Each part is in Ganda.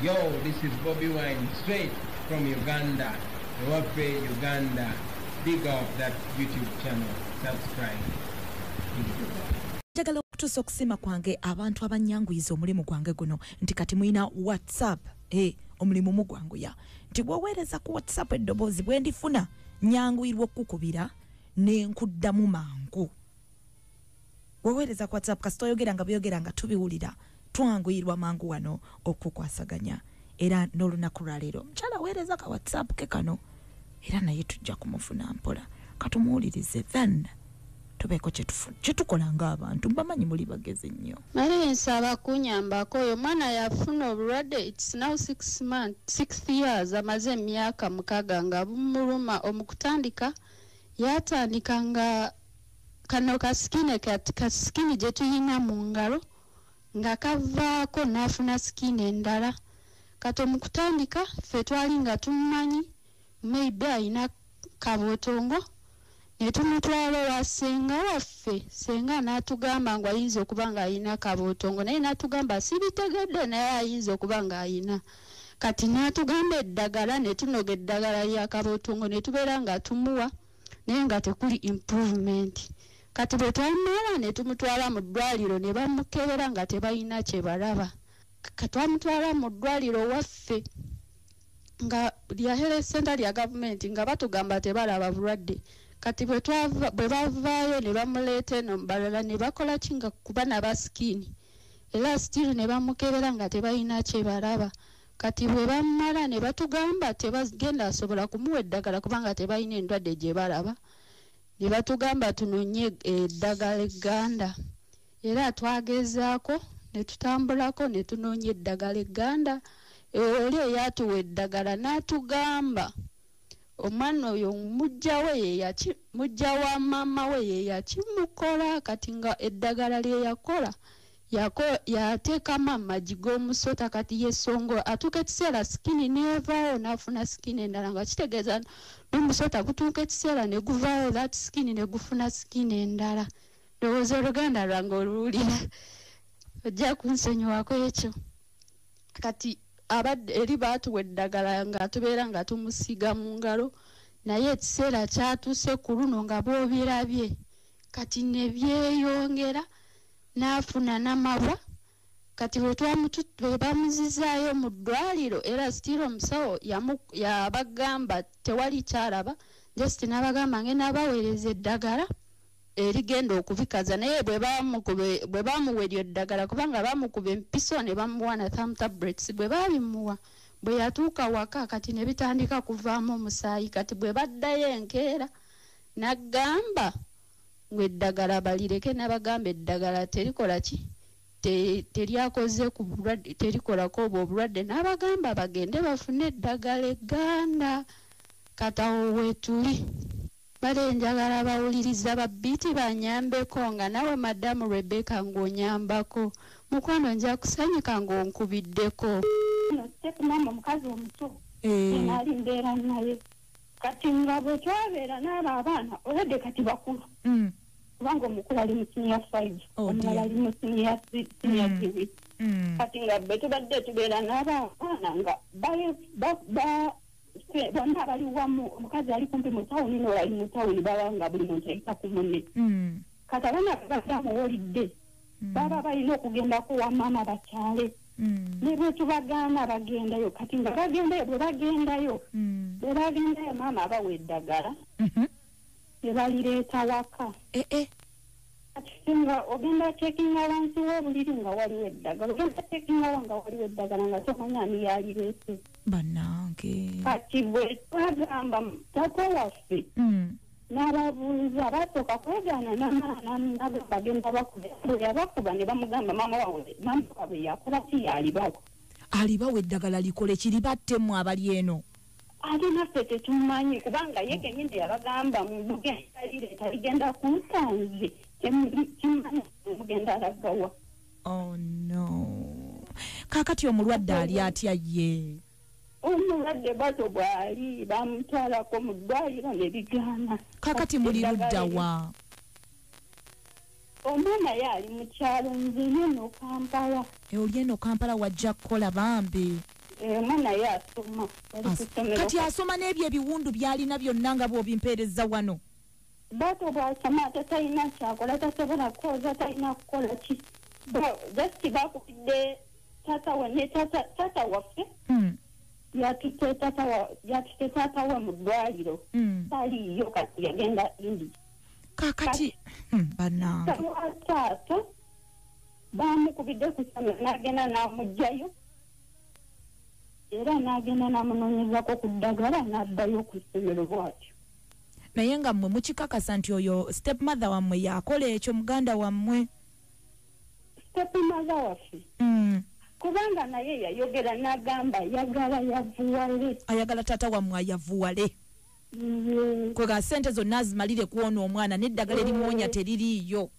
Yo, this is Bobby Wine, straight from Uganda, Ewaffe Uganda. Big up that YouTube channel. Subscribe. Njagala okutuusa okusiima kwange abantu abanyanguyiza omulimu gwange guno, nti kati mulina WhatsApp, omulimu mugwanguya, nti bw'oweereza ku WhatsApp eddoboozi bwe ndifuna nyanguyirwa okukukubira nenkuddamu mangu. Bw'oweereza ku WhatsApp kasita oyogera nga byogera nga tubiwulira, twanguyirwa mangu wano okukwasaganya. Era n'olunaku lwaleero omukyala aweereza ka WhatsApp ke kano, era naye tujja kumufuna mpola, katumuwulirize then tubeeko kyetukola ng'abantu. Mbamanyi muli bagezi nnyo. Naye nsaba kunyambako, oyo omwana yafuna obulwadde, it's now 6 months, 6 years, amaze emyaka 6 nga bumuluma. Omukutandika yatandika nga kano kasikini kasikini gye tuyina mu ngalo nga kavaako n'afuna sikini endala. Kati omukutandika ffe twali nga tumumanyi maybe ayina kabotongo, ne tumutwala wa ssenga waffe. Ssenga n'atugamba ngu ayinza okuba ng'ayina kabotongo, naye n'atugamba sibitegedde, naye ayinza okuba ng'ayina. Kati n'atugamba eddagala, ne tunoga eddagala lya kabotongo ne tubeera nga tumuwa, naye nga tekuli improvement. Kati bwe twamala ne tumutwala mu ddwaliro ne bamukebera nga tebalina kye balaba. Twamutwala mu ddwaliro waffe nga lya health center lya gavumenti, nga batugamba tebalaba bulwadde. Kati bwe bavaayo ne bamuleeta eno mu balala ne bakola ki nga kuba naba skin, era still ne bamukebera nga tebalina kye balaba. Kati bwe bamala ne batugamba tebagenda asobola kumuwa eddagala kubanga tebalina endwadde gye balaba, ne batugamba tunonye eddagala egganda. Era twagezaako ne tutambulako ne tunoonya eddagala egganda. Oli eyatuwa eddagala n'atugamba omwana oyo mujja wa maama we ye yakimukola. Kati nga eddagala lye yakola yateekamu amagi g'omusota. Kati yesongo atuuka ekiseera sikini n'evaawo n'afuna sikini endala, nga kitegeeza n'omusota gutuuka ekiseera ne guvaawo, that sikini ne gufuna sikini endala. Ndowooza oluganda lwange oluwulira, ojja kunsonyiwako ekyo. Kati abadde eri baatuwa eddagala nga tubeera nga tumusiiga mu ngalo, naye ekiseera kyatuuse ku luno nga bw'obirabye kati ne byeyongera n'afuna n'amabwa. Kati bwe bamuzizaayo mu ddwaliro, era still omusawo yabagamba tewali kyalaba, just n'abagamba ngenda baweereza eddagala erigenda okubikaza. Naye bwe bamuwa eryo eddagala, kubanga bamukuba empiso ne bamuwa na thumb tablets, bwe babimuwa bwe yatuuka waka kati ne bitandika kuvaamu omusaayi. Kati bwe baddayo enkeera n'agamba ngu eddagala balireke, n'abagamba eddagala terikola ki, teryakoze ku bulwadde, terikolako obwo obulwadde, n'abagamba bagende bafune eddagala egganda. Kati awo weetuli. Bale njagala bawuliriza babbiiti banyambeko, nga nawe Madamu Rebecca ng'onyambako. Mukwano nja kusanyuka ng'onkubiddeko. Mama omukazi omuto naali mbeera naye. Kati nga bwe twabeera n'abo abaana olwedde kati bakulu, kubanga omukulu ali mu senior 5, omulala ali mu senior 3. Kati nga bwe tubadde tubeera n'abo abaana nga bonna bali wamu, omukazi ali kumpi mu tawuni n'ola ali mu tawuni, baba nga buli muntu ayita ku munne. Kati abaana babadde amuwulidde, baba balina okugendako wa maama bakyale. Ne bwe tubagaana bagendayo. Kati nga bagendayo, bwe bagendayo maama abawa eddagala ne balireeta waka. Kati nga ogenda cekinga wansi w'obuliri nga waliwo eddagala, ogenda cekinga nga waliwo eddagala nga tomanyi ani yalireese. Bannange. Kati bwe twagamba taata waffe n'ababuuza, basooka kwegaana n'agamba bakuba, bwe yabakuba ne bamugamba maama waabwe yakola ki, yalibawa. Alibawa eddagala likole kiribattemu abali eno. Ate naffe tetumanyi, kubanga ye kennyini yabagamba mugenda lireeta ligenda kunsanze, kimanyi mugenda alagawa. Oh no. Kaakati omulwadde ali atya ye? Omulwadde bwatyo bw'ali, bamutwalako mu ddwaliro ne bigaana. Kaakati muli ludda wa? Omwana ye ali mu kyalo, nze eno Kampala. Oli eno Kampala wajja kukola bambi. Omwana ye asoma. Kati asoma n'ebyo ebiwundu by'alina byonna nga bw'obimpeereza wano. Bato bw'asoma ate talina kyakola, tasobola kwoza, talina kukola ki. Just bakubidde taata we ne taata waffe. Yatutte taata we mu ddwaliro. Taliiyo kati yagenda India. Kakati bannange. Taata bamukubidde ku ssomero n'agenda n'amuggyayo. Era n'agenda n'amunoonyezaako ku ddagala n'addayo ku ssomero bw'atyo. Naye nga mmwe mukikakasa nti oyo step mother wammwe yakola ekyo muganda wammwe? Step mother waffe. Kubanga naye yayogera n'agamba yagala yavuwale. Ayagala taata wammwe ayavuwale. Kwega ssente zonna azimalire kuwona omwana n'eddagala erimuwonya teririiyo.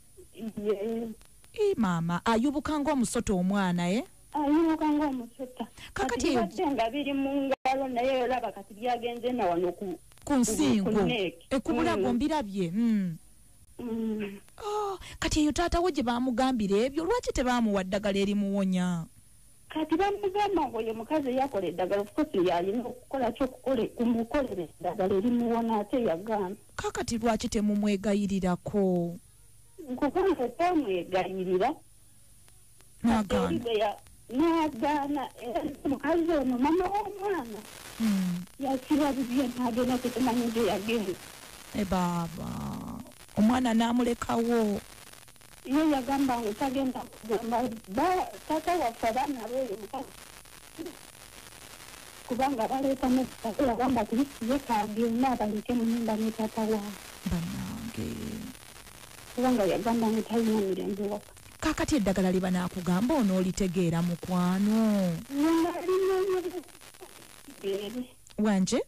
Maama ayubuka ng'omusota omwana Ayubuka ng'omusota. Kakati ebadde nga biri mu ngalo naye olaba kati byagenze na wano ku nsingo. Ekubulago mbirabye. Kati eyo taata we gye baamugambira ebyo lwaki tebaamuwa ddagala erimuwonya? Kati bamugamba ngo oyo mukazi yakola eddagala, of course yalina okukola kumukolera eddagala erimuwona ate yagaana. Kakati lwaki temumwegayirirako? Kubanga twamwegayirira n'agaana. Era mukazi ono mama w'omwana yakiba bibye n'agenda tetumanyi gye yagenda. Baaba omwana n'amulekawo. Ye yagamba ngu tagenda kugamba taata waffe abaana b'oyo mukazi kubanga baleeta n'ekitabo yagamba tulisiye kagenda abaleke mu nnyumba ne taata waabwe. Bannange. Kubanga yagamba ngu talina mirembe waka. Kakati eddagala lye banaakugamba onoolitegeera mukwano? Wanje?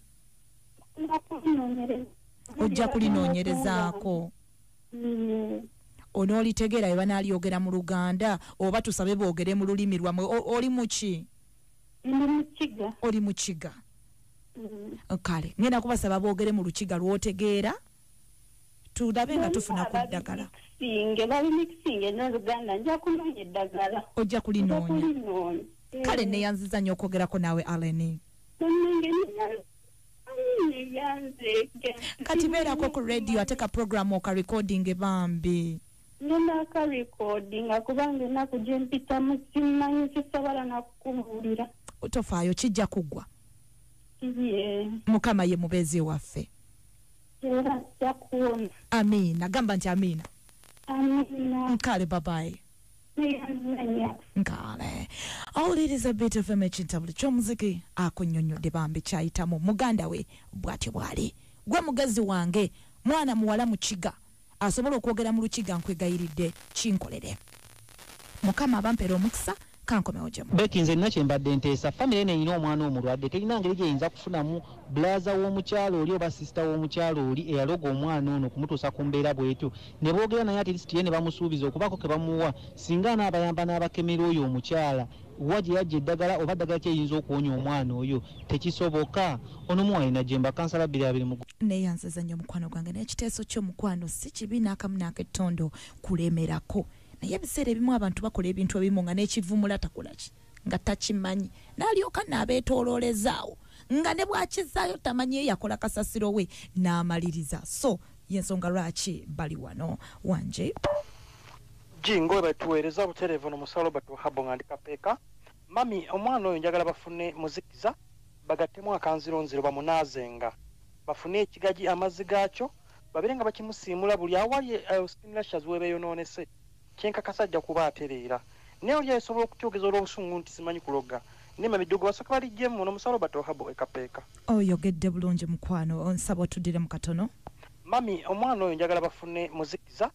Ojja kulinoonyerezaako. Onoolitegeera bwe banaalyogera mu Luganda oba tusabe boogere mu lulimi lwammwe. Oli muki? Ndi Mukiga. Oli Mukiga. Kale ngenda kubasaba boogere mu Lukiga lw'otegeera tulabe nga tufuna ku ddagala. Bali n'Oluganda nja kunoonya eddagala. Ojja kulinoonya. Kale neeyanziza nnyo okwogerako naawe Allen. Kati beerako ku radio ate ka program okarecording bambi. Ngenda akarecordinga kubanga ennaku gye mpitamu simanyi sisobola nakukubuulira. Tofaayo kijja kuggwa. Mukama ye mubeezi waffe. Era ajja kuwona. Amiina. Gamba nti amiina. Amiina. Nkale babayi. Nkale. Awuliriza Beat FM ekintabuli ky'omuziki akunnyonnyodde bambi kyayitamu muganda we bw'atyo bw'ali. Gwe mugezi wange mwana muwala Mukiga asobola okwogera mu Lukiga nkwegayiridde kinkolere. Mukama abampeera omukisa kankomewo gye. Beki nze nina kye mbadde nteesa. Famire eno erina omwana omulwadde terina ngeri gyeyinza kufunamu bulaza w'omukyalo oli oba sisita w'omukyalo oli eyaloga omwana ono okumutuusa ku mbeera bw'etyo. Ne boogera naye ati lisiti ye ne bamusuubiza okubaako ke bamuwa singa anaabayamba n'abakemera oyo omukyala wa gye yajja eddagala oba ddagala ki eyinza okuwonya omwana oyo tekisoboka. Ono muwalina Jemba kansala 2020. Neeyanziza nnyo mukwano gwange naye ekiteeso ky'omukwano si kibi n'akamu n'akettondo kulemerako. Naye ebiseera ebimu abantu bakola ebintu ebimu nga n'ekivumula takola ki nga takimanyi n'alyoka n'abeetooloolezaawo nga ne bw'akizaayo tamanyi ye yakola kasasiro we n'amaliriza. So y'ensonga lwaki bali wano. Wanje jingo batuweereza butereevu n'omusawo Robert Wahabo nga ndi Kapeeka. Mami omwana oyo njagala bafune muzikiza bagattemu akanzironziro bamunaazenga bafune ekigaji amazzi gaakyo babeere nga bakimusiimula buli awali skin rashes weebeeyonoonese kyenkakasa ajja kuba atereera. Naye oli asobola okukyogeza olw'obusungu nti simanyi kuloga. Naye mamidugo basooka baliggyemu n'omusawo Robert Wahabo e Kapeeka. Oyogedde bulungi mukwano, nsaba otuddire mu katono. Mami omwana oyo njagala bafune muzikiza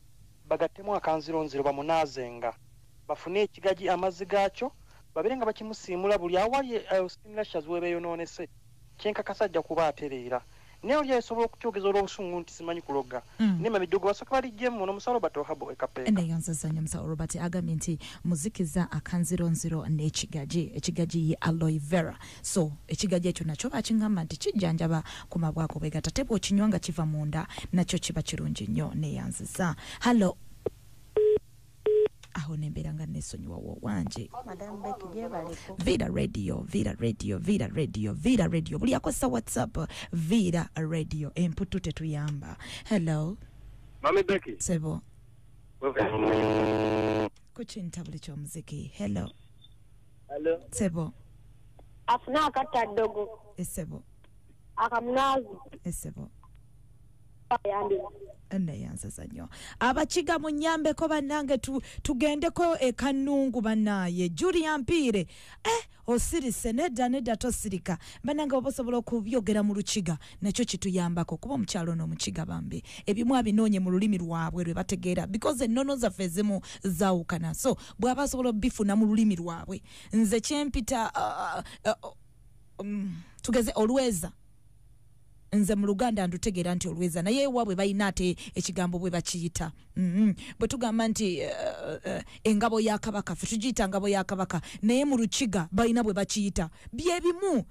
bagattemu akanzironziro bamunaazenga bafune ekigaji amazzi gaakyo babeere nga bakimusiimula buli awali skin rashes weebeeyonoonese kyenkakasa ajja kuba atereera. Naye oli asobola okukyogeza olw'obusungu nti simanyi kuloga. Naye mamidugo basooka baliggyemu n'omusawo Robert Wahabo e Kapeeka. Neeyanziza nnyo musawo Robert agambye nti muzikiza akanzironziro n'ekigaji. Ekigaji ye aloe vera. So ekigaji ekyo nakyo bakingamba nti kijjanjaba ku mabwako bwe gatta ate bw'okinywa nga kiva munda nakyo kiba kirungi nnyo. Neeyanziza. Hallo. Aho nembeera nga nesonyiwawo wanje. Vira Radio, Vira Radio, Vira Radio, Vira Radio. Buli akozesa WhatsApp, Vira Radio. Emputu tetuyamba. Hello. Mami Becky. Sebo. Kuchintabuli ky'omuziki. Hello. Hello. Sebo. Afuna akata dogo. Esebo. Akamunazi. Esebo. Neyanzaza nnyo. Abakiga munyambeko bannange, tugendeko e Kanungu bannaye. Julia Mpiire, osirise nedda nedda tosirika. Bannange oba osobola okubyogera mu Lukiga, nakyo kituyambako kuba omukyalo n'omukiga bambi. Ebimu abinoonye mu lulimi lwabwe lwe bategeera, because ennono zaffe ezimu zaawukana. So bw'aba asobola obifuna mu lulimi lwabwe. Nze kyempita tugeze olweza. Nze mu Luganda ndutegeera nti olweza, naye ewaabwe balina ate ekigambo bwe bakiyita. Bwe tugamba nti engabo ya Kabaka, ffe tugiyita ngabo ya Kabaka, naye mu Lukiga balina bwe bakiyita. Bye bimu,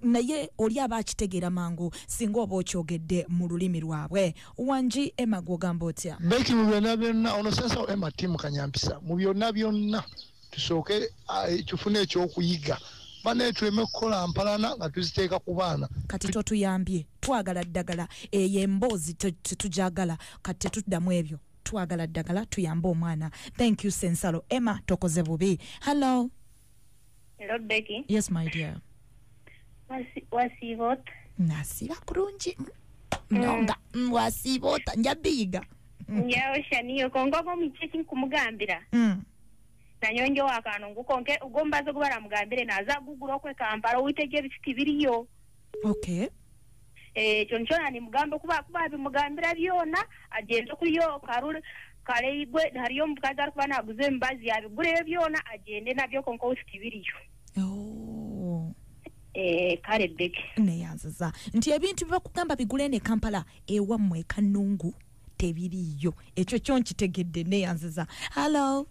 naye oli aba akitegeera mangu singa oba okyogedde mu lulimi lwabwe. Wangi Emma gw'ogamba otya? Becky, mu byonna byonna, ono sensa Emma Timu Kanyampisa, mu byonna byonna tusooke tufune ekyokuyiga. Bane tuleme kukola mpalana nga tuziteeka ku baana. Kati totuyambye, twagala ddagala, eyo emboozi tetujagala, kati tetuddamu ebyo. Twagala ddagala tuyambe omwana. Thank you Sensalo. Emma tokoze bubi. Hello. Hello Becky. Yes my dear. Wasiiba ota? Nasiiba kulungi. Nonga wasiiba ota njabiyiga. Njawo shaniyo kongogo muki nkumugambira. Nanyonjo wakano ngukonke ugombaze kubara mugambire naza gugura okwe Kampala uitege ebiti biriyo. Okay. Chonchona ni mugambe kuba bimugambira byona agende kuyo karule kale igwe hariyo mukazi ari kuba naguze embazi yabigure byona agende nabyo konko uitige biriyo. Oh. Kale Becky. Neyanzaza. Nti ebintu bibakugamba bigule ne Kampala ewammwe Kanungu tebiriyo. Ekyo kyo nkitegedde neyanzaza. Hello.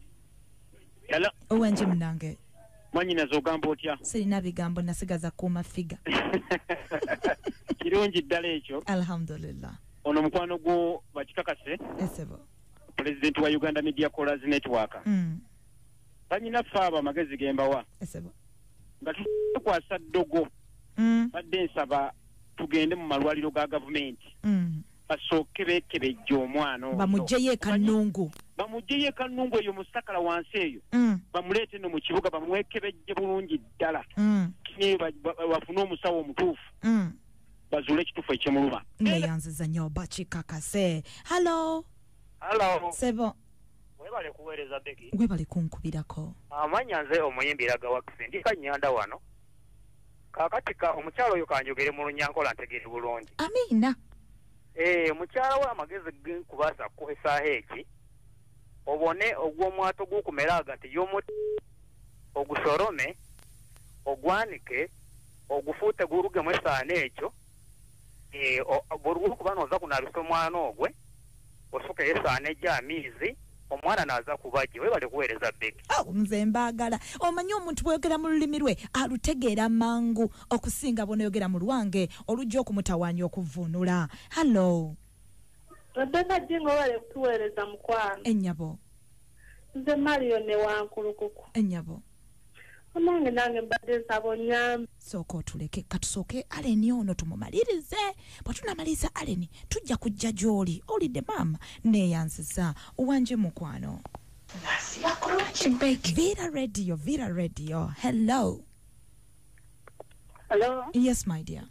Hello. Owenje mnange. Mwanyinaze ogamba otya? Sirina bigambo nasigaza kuuma figa. Kirungi ddala ekyo. Alhamdulillah. Ono mukwano gwo bakikakase. Esebo. President wa Uganda Media Callers Network. Banyinaffe abo amagezi ge mbawa. Esebo. Nga tukwasa ddogo. Badde nsaba tugende mu malwaliro ga gavumenti. Basooke beekebejje omwana ono. Bamuggyeyo e Kanungu. Bamuggyeyo e Kanungu eyo mu Sakala wansi eyo. Bamuleete nno mu kibuga bamwekebejje bulungi ddala. Bafune omusawo omutuufu. Bazuule ekituufu ekyemuluma. Neyanziza nnyo bakikakase. Hello. Hello. Sebo. Webale kuweereza Becky. Webale kunkubirako. Amannya nze omuyimbi Raga Wakisi ndi Kanyanda wano. Kaakati ka omukyalo oyo kanjogere mu Lunyankola ntegeere bulungi. Amiina. Mukyala we amagezi nkubaasa kuha essaaha eki obone ogw'omwato gukumera agati y'omuti ogusorome ogwanike ogufuute gurugemu esaana ekyo buli lwokuba nooza kunaabisa omwana ogwe osukeyo esaana egy'amaizi omwana naaza kubajje. Webale kuweereza Becky. Nze mbaagala. Omanyi omuntu bw'oyogera mu lulimi lwe alutegeera mangu okusinga bw'onoyogera mu lwange olujja okumutawaanya okuvvuunula. Hello. Rebecca Jingo webale kutuweereza mukwano. Ennyabo. Nze Mario ne Wankulukuku. Ennyabo. Omange nange mbadde nsaba onnyambe. Sooka otuleke katusooke Aleni ono tumumalirize. Bwe tunamaliriza Aleni tujja kujja gy'oli. Olidde maama neeyanziza wanje mukwano. Vira Radio, Vira Radio. Hello. Hello. Yes my dear.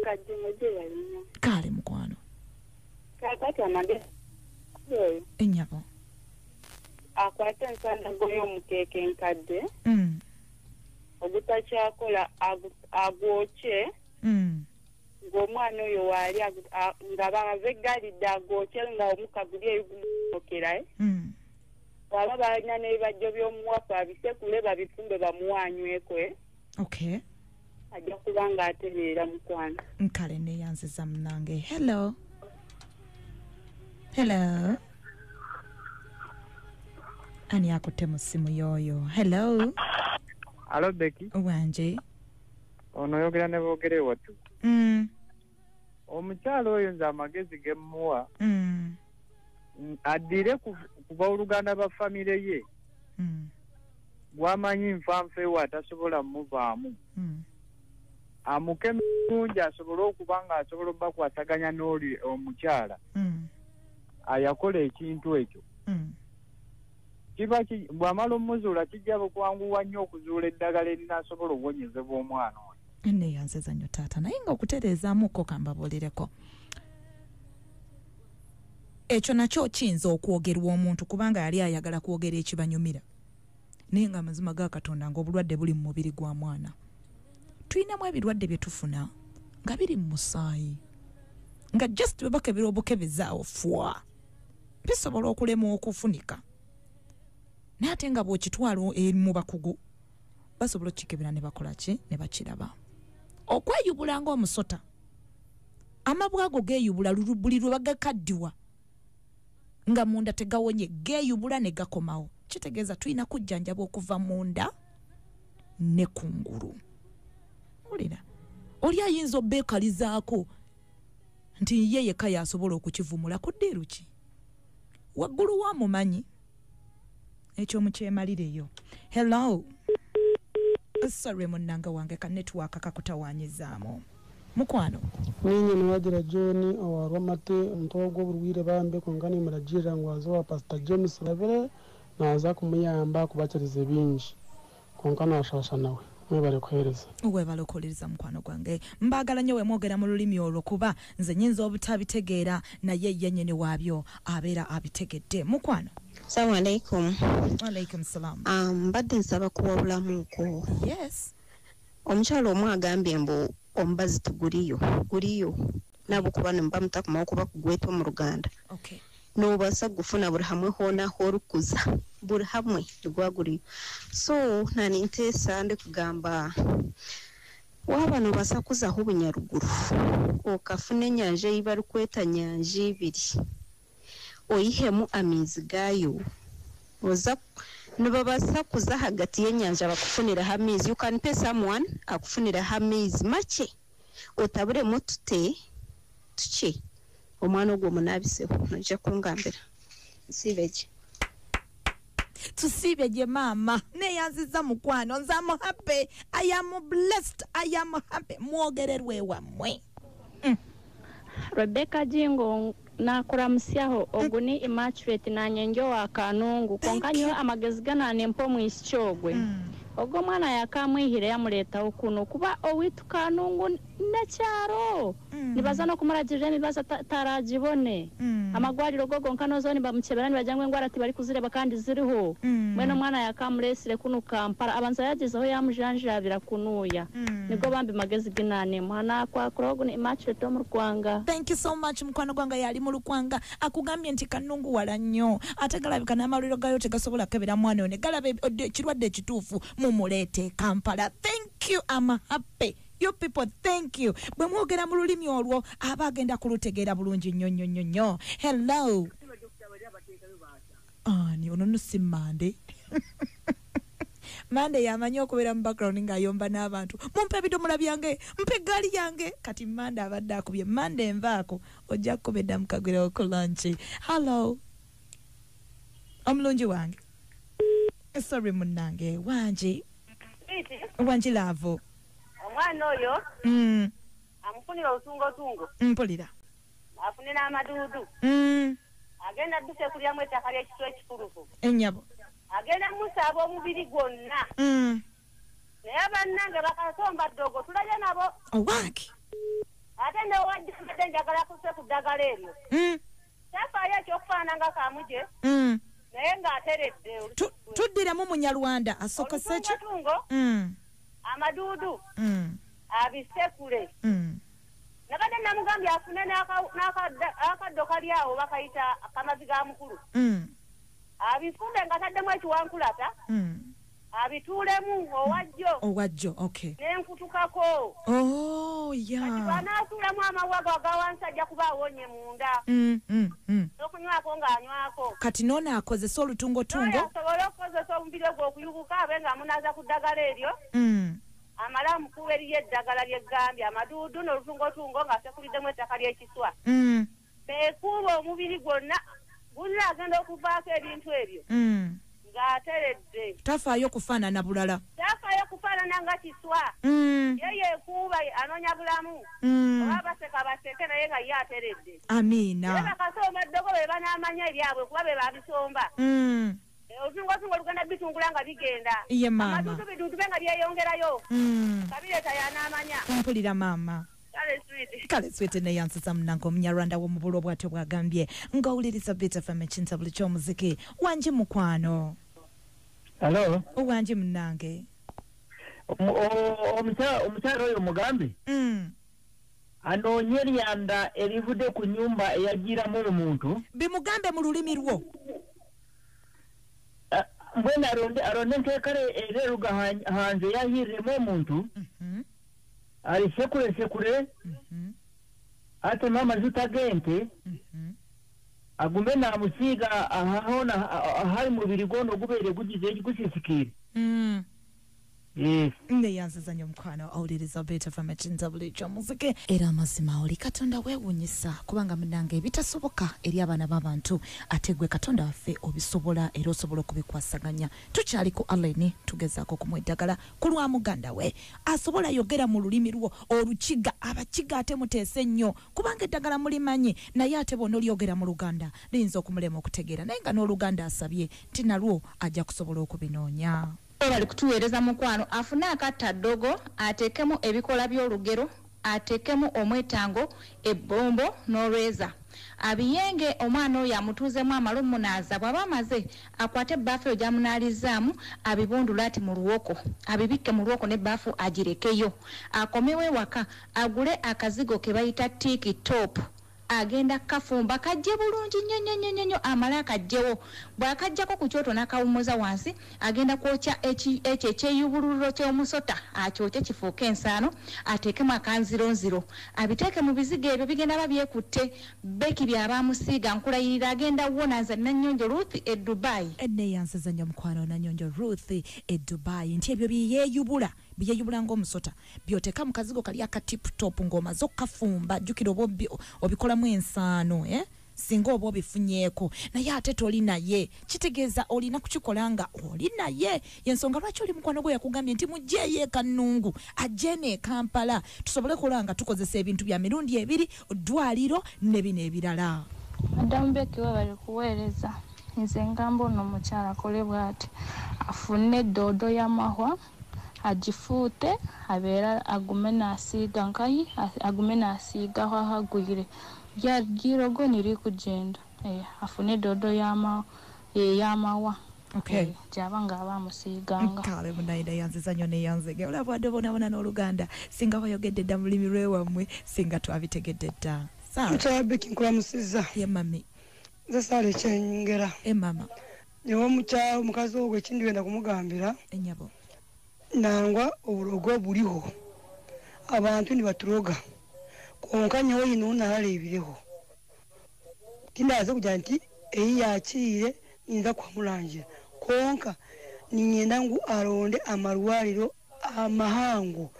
Kajingo gye yalina. Kale mukwano. Kaakati amagezi. Ennyabo. Akwate ensandago y'omukeeka enkadde. Ogutakyakola agwokye. Ng'omwana oyo waali nga bavegalidde agwokye nga omukka guli eyo gumukera. Bw'aba balina n'ebibajjo by'omuwafu abisekule babifumbe bamuwe anyweko. Okay. Ajja kuba ng'atereera mukwano. Nkale neeyanziza munnange. Hello. Hello. Ani akutte mu ssimu y'oyo? Hello. Hello Becky. Wanje. Ono oyogera ne boogere watu. Omukyalo oyo nze amagezi ge mmuwa. Addire ku booluganda ba famire ye. Gwamanyi nfanfeewo atasobola muvaamu. Amukeme bulungi asobole okuba nga asobola obbakwasaganya n'oli omukyala. Ayakola ekintu ekyo. Kiba bw'amala omuzuula kijja bukwanguwa nnyo okuzuula eddagala erinaasobola okuwonyezebwa omwana oyo. Neeyanziza nnyo taata, naye nga okutereezaamuko kambabuulireko. Ekyo nakyo kiyinza okwogerwa omuntu kubanga yali ayagala kwogera ekibanyumira. Naye nga amazima ga Katonda ng'obulwadde buli mu mubiri gwa mwana. Tulinamu ebirwadde bye tufuna nga biri mu musaayi. Nga just bwe bakebera obukebezaawo fwa. Bisobola okulema okufunika. Naye ate nga bw'okitwala mu bakugu basobola okukikebera ne bakola ki ne bakiraba. Okweyubula ng'omusota. Amabwa ago geeyubula buli lwe bagakaddiwa nga munda tegawonye, geeyubula ne gakomawo. Kitegeeza tulina kujjanjaba okuva munda ne kungulu. Wulira, oli ayinza obbeekalizaako nti ye yekka y'asobola okukivumula ku ddiiru ki? Waggulu wa mumanyi ekyo mukyemalireyo. Hello. Sorry munnanga wange ka network kakutawaanyizaamu. Mukwano. Ninye niwagira John owarwamate omuntu ogw'oburwire bambe kongani muragirira ngu aze wa Pastor James Rabire naza kumuyamba kubakiriza bingi konka nashasha nawe mwebale kuhereza. Webale okuwuliriza mukwano gwange. Mbaagala nnyo we mwogera mu lulimi olwo kuba nze nnyinza obutabitegeera naye ye nnyini waabyo abeera abitegedde. Mukwano. Assalamu alaikum. Alaikum salam. Mbadde nsaba kuwabulamuko. Yes. Omukyala omu agambye mbu omubazi tuguliyo guliyo nabo kuba nibamutakumaho kuba kugweta omu Ruganda. Okay. Nobaasa kugufuna buri hamwe hoona horikuza buri hamwe nigwaguriyo. So naninteesa ndikugamba waaba nobaasa kuzaho obunyaruguru okafuna enyanja ei barikweta nyanja ibiri oyihemu amaizi gaayo oza nibabaasa kuza hagati y'enyanja bakufuniraho amaizi. You can pay someone akufuniraho amaizi makye otaburemu tute tukye omwana ogwo munabiseho noija kungambira nsiibe. Tusibe gye maama. Neeyanziza mukwano, nze am happy, I am blessed, I am happy. Mwogererwe wammwe. Rebecca Jingo nakuramusyaho ogu ni Immaculate nanye wa Kanungu konka nyo amagezi gana nempa omwishiki ogwe. Ogwo omwana yakamwihire yamureetaho kuno kuba owitu Kanungu nekyaro nibaza n'okumuragirira emibazi taragibone. Amagwariro go gonka nozo nibamukebera nibagira ngu engwara tibarikuzireba kandi ziriho. Mwene omwana yakamuresire kuno Kampala abanza yagezeho yamujanjabira kunuya. Nibwo bambi magezi ginanemu nakwakura ogu ni Immaculate omu Rukwanga. Thank you so much mukwano gwange yali mu Lukwanga akugambye nti Kanungu wala nnyo ate galabika n'amalwaliro gayo tegasobola kukebera mwana ono galaba ekirwadde ekituufu mumuleete Kampala. Thank you, I'm happy. You people, thank you. Bwe mwogera mu lulimi olwo aba agenda kulutegeera bulungi nnyo nnyo nnyo nnyo. Hello. Ani ono nno si Mande. Mande yamanyi okubeera mu background ng'ayomba n'abantu. Mumpe ebidomola byange, mpe eggaali yange. Kati Mande abadde akubye. Mande envaako ojja kukuba edda mukagwirewo ku lunch. Hello. Omulungi wange. Sorry munnange, wangi. Wangi love. Omwana oyo amufunira obutungotungo. Mpulira. Afune n'amaduudu. Agenda adduse kulyamu ettaka ly'ekitwa ekikulufu. Ennyabo. Agenda musaaba omubiri gwonna. Naye bannange bakasomba ddogo tulabye nabo. Owange. Ate newajja mbadde njagala kuse ku ddagala eryo. Kyafaayo ekyokufaanana nga kamuje. Naye ng'ateredde. Tuddiramu Munyarwanda asokose ki? Obutungotungo. Amaduudu. Abisekule. Nabadde namugambye afune n'akaddo kali awo bakayita akamazi ga mukulu. Abifune ng'ataddemu ekiwankulata. Abituulemu owajjo. Owajjo, okay. Nenkutukako. Oh, yeah. Kati bw'anaasuulamu amawago aga wansi ajja kuba awonye munda. N'okunywako ng'anywako. Kati n'ono akozesa olutungotungo. N'oyo asobole okukozesa omubiri gwe okuyubuka abe ng'amunaaza ku ddagala eryo. Amale amukuwa eriyo eddagala ly'eggambye amaduudu n'olutungotungo ng'asekuliddemu ettaka ly'ekiswa. Beekuuba omubiri gwonna Gunira agenda okuvaako ebintu ebyo. Ng'ateredde. Tafaayo kufaanana bulala. Tafaayo kufaanana nga kiswa. Ye yeekuuba anoonya bulamu. Oba baseka baseke naye nga ye ateredde. Amiina. Era bakasomba ddogo be banaamanya ebyabwe kuba be babisomba. Olutungotungo olugenda bitungula nga bigenda. Ye maama. Amatuutu bidundube nga byeyongerayo. Kabireeta y'anaamanya. Mpulira maama. Kale switi neyansiza munange omunyarwanda w'omubulo bw'atyo bw'agambye ng'owuliriza Beat FM ekintabuli ky'omuziki. Wangi mukwano. Hello. Wangi munange. Omukyala oyo mugambe anoonye eryanda erivudde ku nnyumba eyagiramu omuntu. Bimugambe mu lulimi lwo. Mbwenu aronde nkeekare ereruga hanze yahiriremu omuntu. Alisekure atema amajuta g'ente agume namusiiga ahahona ahari mubiri gwono ogubeire gugize gusisikire. Yes. Neyanziza nnyo mukwano owuliriza Beat FM ekintabuli ky'omuziki. Era amazima oli Katonda weewuunyisa kubanga munnange ebitasoboka eri abaana b'abantu ate gwe Katonda waffe obisobola era osobola okubikwasaganya. Tukyali ku Allen tugezaako okumuwa eddagala ku lwa muganda we asobola yogera mu lulimi lwo Olukiga. Abakiga ate muteese nnyo kubanga eddagala mulimanyi naye ate bw'onolyogera olyogera mu Luganda liyinza okumulema okutegeera, naye nga n'Oluganda asabye nti nalwo ajja kusobola okubinoonya. Bali kutuweereza mukwano afune akatta ddogo ateekemu ebikola by'olugero ateekemu omwetango ebbombo n'olweza abiyenge omwana oyo amutuuzemu amale omunaaza bw'aba amaze akwate ebbaafu eyo gy'amunaalizaamu abibundule ati mu luwoko abibikke mu luwoko n'ebbaafu agirekeyo akomewo ewaka agule akazigo ke bayita tiiki top agenda kafumba kajje bulungi nnyo nnyo nnyo nnyo amale akajjewo bw'akajjako ku kyoto n'akawummuza wansi agenda kwokya ekyo ekyeyubululiro ky'omusota akyokye kifuuke ensaano ateekemu akanzironziro abiteeke mu bizigo ebyo bigenda babyekutte Beki by'aba amusiiga nkulayirira agenda wona nze Nanyonjo Ruth e Dubai. Neyanziza nnyo mukwano Nanyonjo Ruth e Dubai nti ebyo byeyubula byeyubula ng'omusota by'oteeka mu kazigo kali aka tip top ng'omaze okukafumba jjukira oba obikolamu ensaano singa oba obifunyeeko naye ate toli naye kitegeeza olina kukikola nga oli naye. Yensonga lwaki oli mukwano gwe yakugambye nti mugyeyo e Kannungu ajje ne Kampala tusobole kulaba nga tukozesa ebintu bya mirundi ebiri ddwaliro ne bino ebirala. Madamu Beki webale kuweereza. Nze ngamba ono omukyala akole bw'ati afune eddoodo y'amahwa agifuute abeera agume n'asiiga nkayi agume n'asiigaho ahagwire ryarogo nirikugenda afune eddoodo y'amawa. Okay. Gyaba ng'aba amusiiganga. Kale munaida yanziza nnyo neyanzege olabwadde bonaabona n'Oluganda singa wayogedde dda mu lulimi lw'ewammwe singa twabitegedde dda. Mukyala Beki nkulamusizza. Ye mami. Nze Saala ekyenyongera. E mama. Nyowe omukyala omukazi ogwo ekindi byenda kumugambira. Ennyabo. Nangwa oburogo buriho abantu nibaturoga konka nyowe ino nararebireho tindaze kugira nti eyi yakire ninza kwamurangira konka ninyenda ngu aronde amarwariro amahango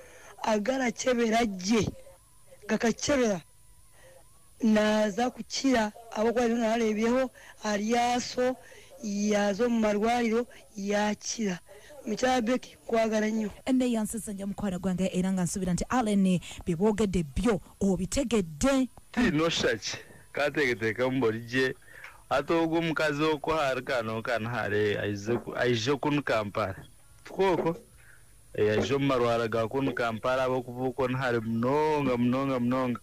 agarakebera gye gakakebera naza kukira abo kwari nararebireho aryaso yazo mu marwariro yakira. Mukyala Beki kwagala nnyo. Neyansiza nnyo mukwano gwange era nga nsuubira nti Allen byeboogedde byo obitegedde. Tinoshaki kateekateeka mbuligye ate ogwo omukazi okwo hari kano kano hare aije kunu Kampala tukwoko aije omu marwara ga kunu Kampala abokuva okwo hari munonga munonga munonga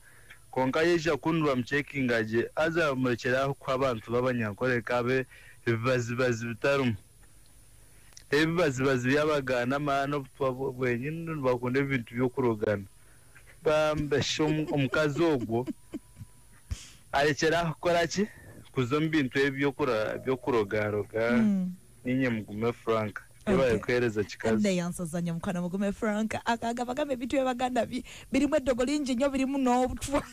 konka yaija kunu bamucekinga gye haza bamurekyeraho kuha abantu b'abanyankore kabe ebibazibazi bitarimu ebibazibazi byabagana amaani obutwa bwenyini nibakunda ebintu by'okurogana bambesha omukazi ogwo arekyeraho kukora ki kuza omu bintu ebi by'okurogaroga ninye Mugume Frank ebaye kuhereza kikazi. Neyansiza nnyo mukwano Mugume Frank akagamba gamba ebintu by'Abaganda birimu eddogo lingi nnyo birimu n'obutwa.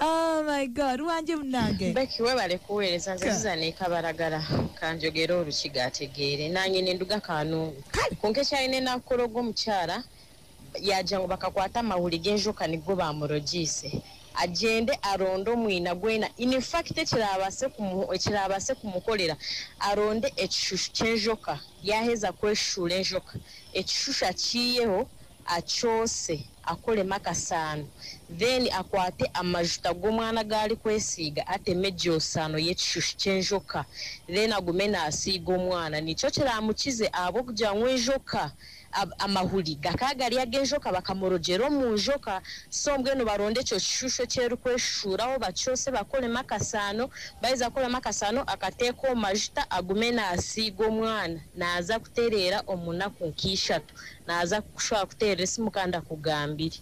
Oh my God, wanje munange. Beki webale kuweereza nze Suzanne Kabaragala kanjogere Olukiga ategeere nange nenduga Kanungu. Konka ekyalina enakukologa omukyala yaja ngu bakakwata amahuri g'enjoka nigo bamurogiise. Agende aronde omwina gwena. In fact ekirabase kumukolera aronde ekishushu ky'enjoka, yaheza kweshushura enjoka, ekishushu akiiyeho akyose akolemu akasaano, then akwate amajuta g'omwana gari kwesiiga ateme egyosaano y'ekishushu ky'enjoka, then agume naasiiga omwana. Nikyo kiramukize ahabw'okugira ngu enjoka amahuri gakagari ag'enjoka bakamurogera omu njoka. So mbwenu baronde ekyo kishushu ekyerikweshushuraho bakyose bakolemu akasaano, baheza kukolemu akasaano akateeka omu majuta agume naasiiga omwana. Naaza kutereera omu naku nk'ishatu, naaza kushobora kuteerera esimu kandi akugambire.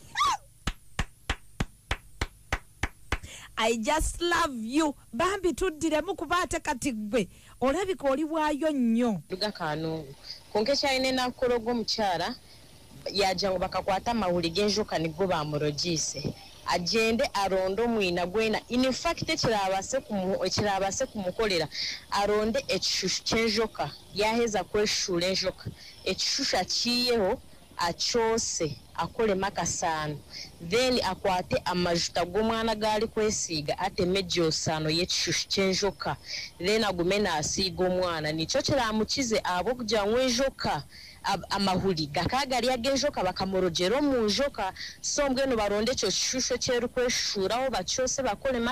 I just love you. Bambi tuddiremu kuba ate kati ggwe olabika oli bwayo nnyo. Luga Kanungu. Konka ekyalina nakukora ogwo omukyara yagira ngu bakakwata amahuri g'enjoka nigo bamurogiise. Agende aronde omwina gwena. In fact ekirabase kumukolera aronde ekishushu ky'enjoka, yaheza kweshushura enjoka, ekishushu akiiyeho akyose akolemu akasaano, then akwate amajuta g'omwana gari kwesiiga ateme egyosaano y'ekishushu ky'enjoka, then agume naasiiga omwana. Nikyo kiramukize ahabw'okugira ngu enjoka amahuri gakagari ag'enjoka bakamurogera omu njoka. So mbwenu baronde ekyo kishushu ekyerikweshushuraho bakyose bakolemu.